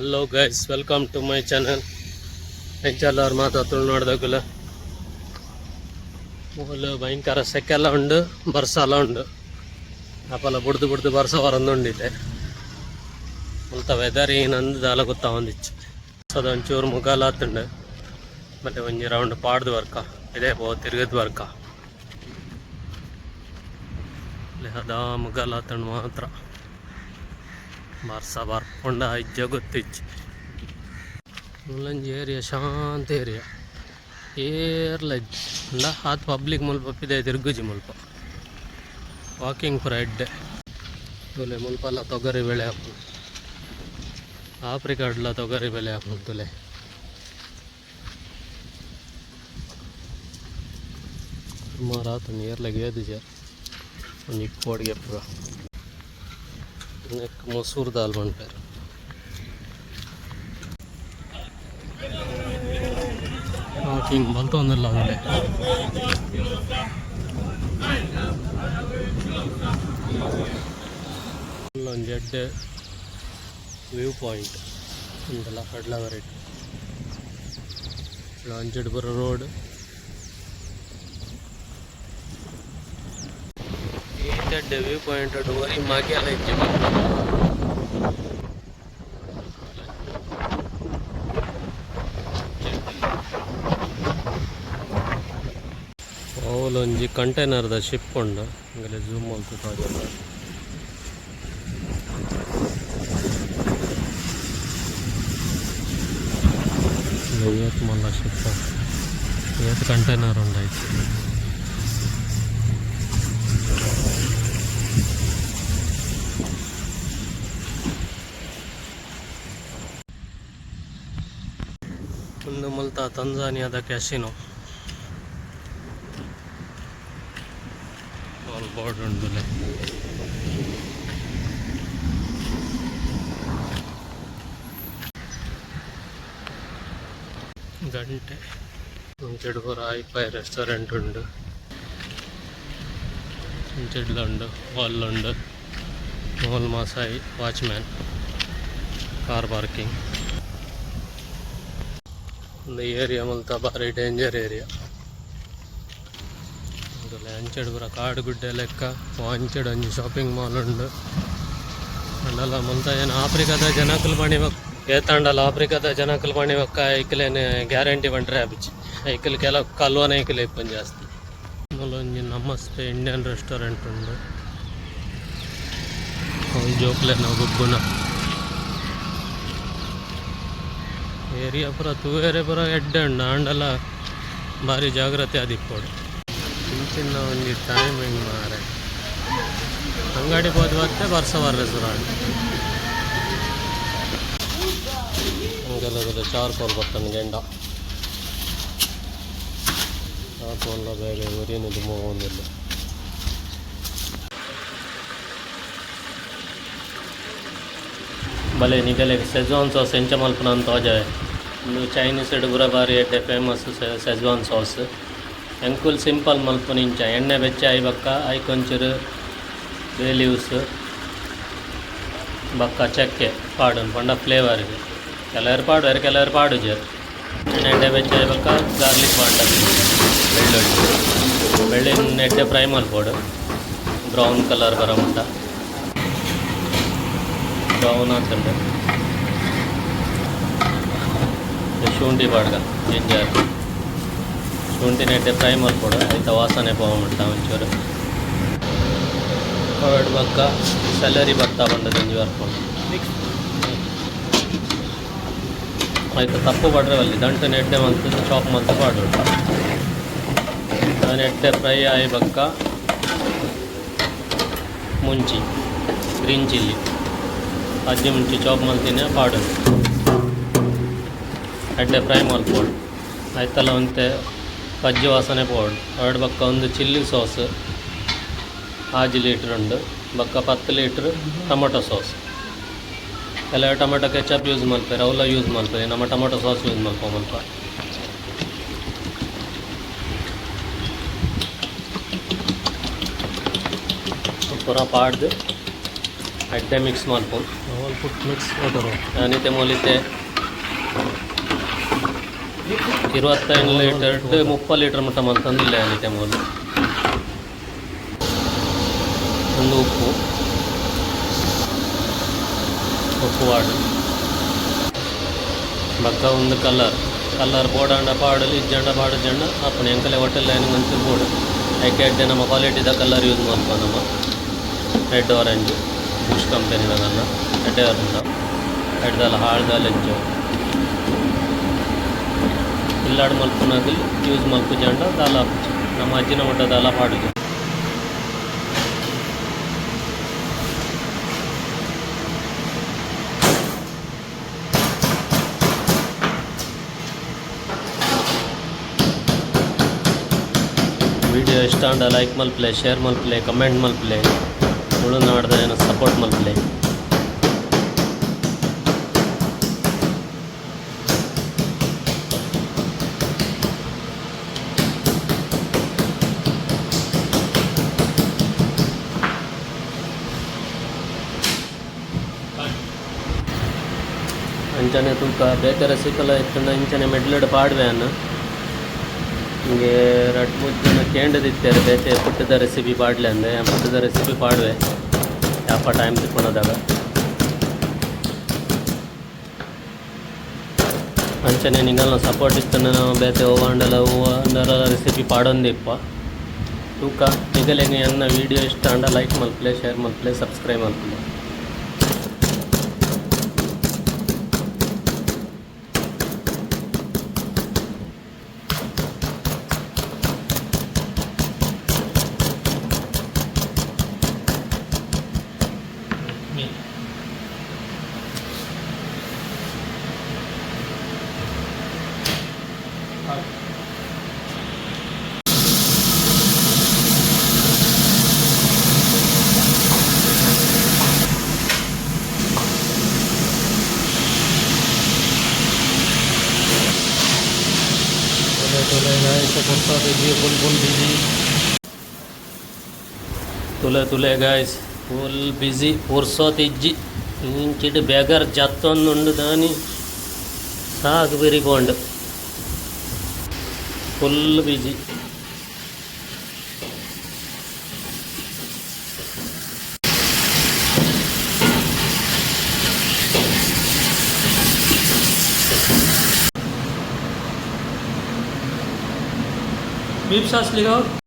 Hello guys, welcome to my channel. ಎಂಚಲ್ಲರ್ ಮಾತ ತುಳುನಾಡ್ದಕುಲು? ಮೂಲು ಭಯಂಕರ ಸೆಕೆಲ ಉಂಡು, ಬರ್ಸಲ ಉಂಡು. ಅಪಲ ಬುಡ್ದು ಬುಡ್ದು ಬರ್ಸ ಬರಂದುಂಡಿತ್ತೆ. ಮುಲ್ತ ವೆದರ್ ಏನಂದು ದಾಲ ಗೊತ್ತಾವೊಂದಿಚ್ಚಿ. ಒಂಚೂರು ಮುಗಾಲ ಆತುಂಡು. ಮತ್ತೆ ಒಂಜಿ ರೌಂಡ್ ಪಾಡ್ದು ಬರ್ಕ, ಇದೇ ಪೋ ತಿರುಗದ್ ಬರ್ಕ. ಅದಾ ಮುಗಾಲ ಆತುಂಡು ಮಾತ್ರ. ಬರ್ಸ ಬರ್ಪುಂಡ ಇಜ್ಜ ಗೊತ್ತಿಜ್ಜಿ. ಮುಲ್ಲೊಂಜಿ ಏರಿಯಾ, ಶಾಂತ ಏರಿಯಾ. ಏರ್ಲ ಇಜ್ಜಿ ಪಂಡ ಆತ್ ಪಬ್ಲಿಕ್ ಮುಲ್ಪ ಪಿದಯಿ ತಿರ್ಗುಜಿ. ಮುಲ್ಪ ವಾಕಿಂಗ್ ಪೂರ ಎಡ್ಡೆ. ತೂಲೆ, ಮುಲ್ಪಲ ತೊಗರಿ ಬೆಳೆ ಆಪುಂಡು. ಆಫ್ರಿಕಾಡ್ಲ ತೊಗರಿ ಬೆಳೆ ಆಪುಂಡು, ತೂಲೆ. ಸುಮಾರು ಆತುಂಡು, ಏರ್ಲಗ ಏದುಜೆರ್. ಒಂಜಿ ಕೋಡಿಗೆ ಪೂರ ನೆಕ್ಕ್ ಮೊಸೂರು ದಾಲ್ ಪನ್ಪೆರ್. ವಾಕಿಂಗ್ ಬಲ್ತೊಂದುಲ್ಲ ತೂಲೆ. ಒಂಜಿ ಎಡ್ಡೆ ವ್ಯೂ ಪಾಯಿಂಟ್ ಉಂದಲ ಕಡ್ಲವರೆಟ್. ಅಂಚಿಡ್ ಪೂರ ರೋಡ್. ಈತ್ ಎಡ್ಡೆ ವ್ಯೂ ಪಾಯಿಂಟ್ ಒರಿ ಮಗೆಲ ಇಜ್ಜಿ. ಅವ್ಲೊಂಜಿ ಕಂಟೈನರ್ದ ಶಿಪ್ ಉಂಡು. ಎಂಕಲೆ ಜೂಮ್ ಮಲ್ತ್ ತೋಜೊಡು. ಏತ್ ಮಲ್ಲ ಶಿಪ್, ಏತ್ ಕಂಟೈನರ್ ಉಂಡು ಐಟ್. ಉಂದು ಮುಲ್ತ ತಂಜಾನಿಯಾದ ಕ್ಯಾಸಿನೋ. ಆಲ್ ಬೋರ್ಡ್ ಉಂಡುಲೆ. ಗಂಟೆ ಇಂಚಿಡ್ ಪೂರ ಹೈಫೈ ರೆಸ್ಟೋರೆಂಟ್ ಉಂಡು. ಇಂಚಿಡ್ಲ ಉಂಡು, ಹಾಲ್ ಉಂಡು. Mall Masai watchman, car parking. ಒಂದು ಏರಿಯಾ ಮುಲ್ತ ಬಾರಿ ಡೇಂಜರ್ ಏರಿಯಾ. ಅಂಚೆಡ್ ಪೂರ ಕಾಡು ಗುಡ್ಡೆ ಲೆಕ್ಕ. ಅಂಚೆಡ್ ಒಂಜಿ ಶಾಪಿಂಗ್ ಮಾಲ್ ಉಂಡು. ಅಂಡಲ ಮುಲ್ತ ಏನ್ ಆಫ್ರಿಕಾದ ಜನಕುಲು ಪಣಿ ಏತಾಂಡಲ ಆಫ್ರಿಕಾದ ಜನಕುಲು ಪಣಿ ಬೊಕ್ಕ ಐಕ್ಲೆನ್ ಗ್ಯಾರಂಟಿ ಪಂಡ್ರೆ ಆಪುಜಿ. ಐಕುಲು ಕೆಲವು ಕಲ್ವನ ಐಕುಲು ಇಪ್ಪುನು ಜಾಸ್ತಿ. ಮೂಲೊಂಜಿ ನಮಸ್ತೆ ಇಂಡಿಯನ್ ರೆಸ್ಟೋರೆಂಟ್ ಉಂಡು. ಅವು ಜೋಕ್ಲೆನ ಗೊಬ್ಬುನ ಏರಿಯಾ ಪೂರ ತೂವೆರೆ ಪೂರ ಎಡ್ಡೆ ಉಂಡು. ಆಂಡಲ ಬಾರಿ ಜಾಗ್ರತೆ ಆದಿಪ್ಪೊಡು. ಇಂಚಿನ ಒಂಜಿ ಟೈಮಿಂಗ್ ಮಾರೆ. ಅಂಗಡಿ ಪೋದು ಬತ್ತೆ, ಬರ್ಸ ಬರ್ರೆ ಸುರು ಆಂಡ್. ಅಂಗಲದ ಚಾರ್ಕೋಲ್ ಬತ್ತಂಡ್ ಗೆಂಡ. ಚಾರ್ಕೋಲ್ ಬೇಗ ಒರಿಯನ ದುಂಬು ಪೋವೊಂದುಲ್ಲೆ. ಬಲೆ, ನಿಗಲೆಗ್ ಸೆಜ್ವಾನ್ ಸಾಸ್ ಎಂಚ ಮಲ್ಪುನ ಅಂದ್ ತೋಜಾವೆ. ಉಂದು ಚೈನೀಸ್ ಪೂರ ಬಾರಿ ಎಡ್ಡೆ ಫೇಮಸ್ ಸೆಜ್ವಾನ್ ಸಾಸ್. ಎಂಕುಲು ಸಿಂಪಲ್ ಮಲ್ಪುನ ಇಂಚ: ಎಣ್ಣೆ ಬೆಚ್ಚ ಆಯಿ ಬೊಕ್ಕ ಐಕ್ ಒಂಚೂರು ಬೇ ಲೀವ್ಸ್ ಬೊಕ್ಕ ಚಕ್ಕೆ ಪಾಡುನು ಪಂಡ ಫ್ಲೇವರ್ಗ್. ಕೆಲವೆರ್ ಪಾಡುವೆರ್, ಕೆಲವೆರ್ ಪಾಡುಜೆರ್. ಎಣ್ಣೆ ಬೆಚ್ಚ ಆಯಿ ಬೊಕ್ಕ ಗಾರ್ಲಿಕ್ ಪಾಂಡ ಬೆಳ್ಳುಳ್ಳಿ. ಬೆಳ್ಳುಳ್ಳಿ ಎಡ್ಡೆ ಫ್ರೈ ಮಲ್ಪೊಡು, ಬ್ರೌನ್ ಕಲರ್ ಬರೋ ಮುಟ್ಟ. ಬ್ರೌನ್ ಆತುಂಡು, ಶುಂಠಿ ಪಾಡ್ಗ, ಜಿಂಜರ್. ಶುಂಠಿನ ಎಡ್ಡೆ ಫ್ರೈ ಮಲ್ಪೊಡು, ಐತ ವಾಸನೆ ಪೋವ ಮುಟ್ಟ ಒಂಚೂರು. ಅವೆಡ್ ಬೊಕ್ಕ ಸೆಲರಿ ಬತ್ತ ಪಂಡ ಒಂಜಿ ಬರ್ಪುಂಡು. ಐತ ತಪ್ಪು ಪಾಡ್ರೆ ಬಲ್ಲಿ. ದಂಟುನ್ ಎಡ್ಡೆ ಮಲ್ತ್ ಚಾಪ್ ಮಲ್ತ್ ಪಾಡೊಡು. ಅವೆನ್ ಎಡ್ಡೆ ಫ್ರೈ ಆಯಿ ಬೊಕ್ಕ ಮುಂಚಿ, ಗ್ರೀನ್ ಚಿಲ್ಲಿ, ಪಜ್ಜಿ ಮುಂಚಿ ಚಾಪ್ ಮಲ್ತಿನ ಪಾಡೊಡು. ಎಡ್ಡೆ ಫ್ರೈ ಮಲ್ಪೊಡು. ಐತಲ ಒಂತೆ ಪಜ್ಜಿ ವಾಸನೆ ಪೋವೊಡು. ಅವೆಡ್ ಬೊಕ್ಕ ಒಂದು ಚಿಲ್ಲಿ ಸಾಸ್ 6 ಲೀಟ್ರ್ ಉಂಡು. ಬೊಕ್ಕ 10 ಲೀಟ್ರ್ ಟೊಮೊಟೊ ಸಾಸ್. ಕೆಲವು ಟೊಮೆಟೊ ಕೆಚಪ್ ಯೂಸ್ ಮಲ್ಪೆರ್, ಅವುಲ ಯೂಸ್ ಮಲ್ಪೆರ್. ನಮ ಟೊಮೊಟೊ ಸಾಸ್ ಯೂಸ್ ಮಲ್ಪ ಮುಲ್ಪ. ಪೂರ ಪಾಡ್ದು ಎಡ್ಡೆ ಮಿಕ್ಸ್ ಮಲ್ಪೊಡು. ಮೂಲು ಪುಟ್ ಮಿಕ್ಸ್ ವಾಟರ್. ಯಾನಿತ್ತೆ ಮೂಲಿತ್ತೆ 25 ಲೀಟರ್ 30 ಲೀಟರ್ ಮಟ್ಟ ಮಲ್ತೊಂದಿಲ್ಲ. ಯಾನಿತ್ತೆ ಮೂಲು ಒಂದು ಉಪ್ಪು ಉಪ್ಪು ವಾಡು ಬೊಕ್ಕ ಒಂದು ಕಲರ್. ಕಲರ್ ಬೋಡಾಂಡ ಪಾಡಲಿ, ಇಜ್ಜಂಡ ಪಾಡು ಜಂಡ ಆಪುಂಡು. ಎಂಕಲೆ ಹೋಟೆಲ್ ಒಂಚೂರು ಬೋಡು. ಐಕೆ ಎಡ್ಡೆ ನಮ್ಮ ಕ್ವಾಲಿಟಿದ ಕಲರ್ ಯೂಸ್ ಮಲ್ಪ. ನಮ್ಮ ರೆಡ್, ಆರೆಂಜ್ ಬುಷ್ ಕಂಪೆನಿದಲ್ಲ ಎಡ್ಡೆ ಉಂಡು. ಎಡ್ದಲ್ಲ ಹಾಳ್ದಲ್ಲ ಹೆಚ್ಚು ಇಲ್ಲಾಡ್ ಮಲ್ಪುನಗಲ್ ಯೂಸ್ ಮಲ್ಪುಜಂಡ ದಾಲ ಆಪುಜಿ. ನಮ್ಮ ಅಜ್ಜಿನ ಮಟ್ಟ ದಾಲ ಪಾಡುಜಿ. ವಿಡಿಯೋ ಇಷ್ಟ ಆಂಡ ಲೈಕ್ ಮಲ್ಪಲೆ, ಶೇರ್ ಮಲ್ಪಲೆ, ಕಮೆಂಟ್ ಮಲ್ಪಲೆ. ತುಳುನಾಡ್ದ ಏನು ಸಪೋರ್ಟ್ ಮಲ್ಪಲೆ. ಅಂಚನೆ ತೂಕ ಬೇತೆ ರೆಸಿಪಿಲ ಇತ್ತುಂಡ ಇಂಚನೆ ಮೆಡ್ಲಡ್ ಪಾಡ್ವೆ ಅನ್ನ. ಇಂಗೆ ರಡ್ಡ್ ಮೂಜಿ ಜನ ಕೇಂಡದಿತ್ತೆರ್, ಬೇತೆ ಪುಟ್ಟದ ರೆಸಿಪಿ ಪಾಡ್ಲೆ ಅಂದೆ. ಪುಟ್ಟದ ರೆಸಿಪಿ ಪಾಡ್ವೆ ಯಾಪ ಟೈಮ್ ತಿಕ್ಕುನದಾಗ. ಅಂಚನೆ ನಿಗಲ್ನ ಸಪೋರ್ಟ್ ಇತ್ತುಂಡ ನಾವು ಬೇತೆ ಒವ್ವಾಂಡಲ ಒವ್ವಾಂಡಲ ರೆಸಿಪಿ ಪಾಡೊಂದಿಪ್ಪ. ತೂಕ ನಿಗಲೆಗ್ ಎನ್ನ ವಿಡಿಯೋ ಇಷ್ಟ ಆಂಡ ಲೈಕ್ ಮಲ್ಪಲೆ, ಶೇರ್ ಮಲ್ಪಲೆ, ಸಬ್ಸ್ಕ್ರೈಬ್ ಮಲ್ಪಲೆ. Full full busy. ತುಲೆ ತುಲೆ ಗಾಯ್ಸ್, ಫುಲ್ ಬಿಸಿ. ಪುರ್ಸೊತ್ ಇಜ್ಜಿ. ಇಂಚಿಡ್ ಬೆಗರ್ ಜತ್ತೊಂದುಂಡು ದಾನಿ ಸಾಕ್ ಬಿರಿಪೋಂಡು. Full busy. Beef sauce लिखाओ.